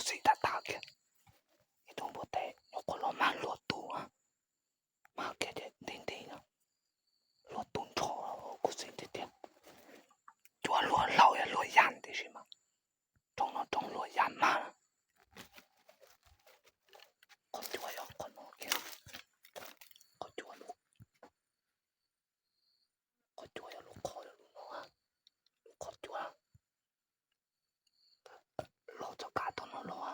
txim tag tag kiag. Ib tug npua teb nyuam qhuav los mag luag tus, mag kiag ces nti nti no, luag tus nrho, kuv txim tiag tiag. Cua luag hlau yog luag yam tiam sis mas roob no roob luag yam mag. Qhov cua yog qhov no kiag, qhov cua, qhov cua yog lub qhov, lub no, lub qhov cua. Los txoj kab tom no los,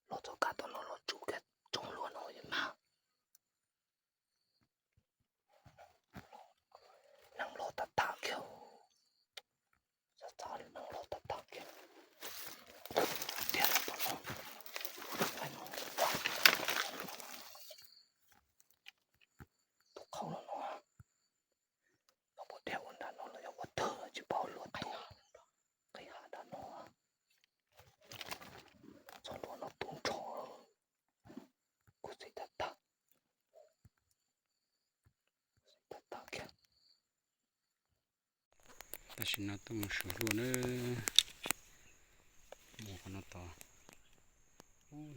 los txoj kab tom no los tsuj kiag roob luag no mag. Neeg los tag tag kiag, txhob txhob neeg los tag tag kiag. Tiag los tom no, tus qhaub los no, yog puas tiag ua nram no los yog ua twg tsis paub, luag tus qhib ha nram no. Txoj hlua no tu nrho, kuv txim tag tag, txim tag tag kiag. Tam sim no tuaj mus swm hlua na, mus qhov no tod.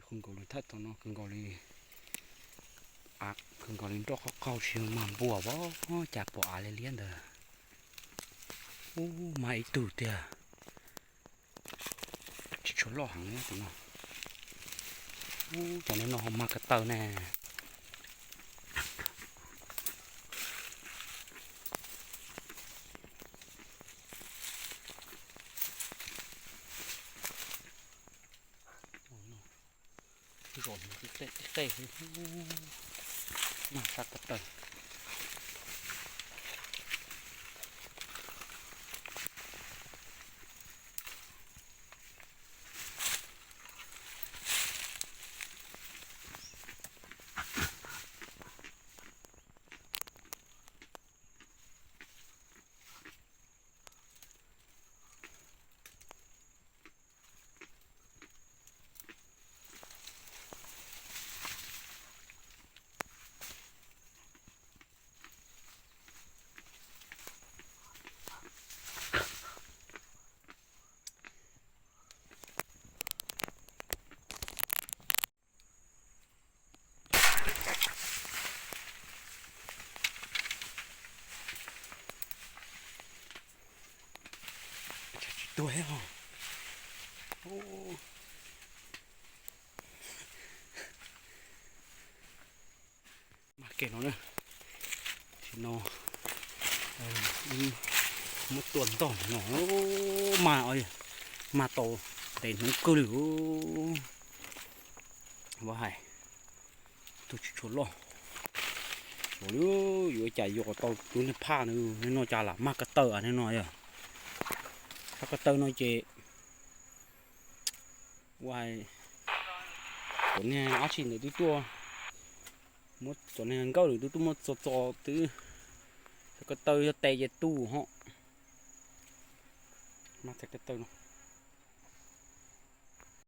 Kawg nkaus li, thaj tod no kawg nkaus li, kawg nkaus li nroj qaug qaug tsis mag npua, cas pom av liab liab ntawd. Ub, mag ib tug tiag. Tsis tshua loj heev tus no. Ub, cov niag no ho mag ko taw ne. Zom tib qe, mag sab ko taw. Tsis tuag thiab os. Mag kiag no na. Tam sim no muab tua ntog no, mag, mag tau ntev hnub kawg li. Vaj hais, tus tsis tshua loj. Yuav cas yuav tau tus niag phaj no, niag no cas lam mag ko taw niag no yog. Sab ko taw no ces ua hais, cov niag dab tsi ntawd twb tuaj, muab cov niag nkawj ntawd twb tuaj muab txo txo twb. Sab ko taw yog tes ces tu ho. Mag txhais ko taw no.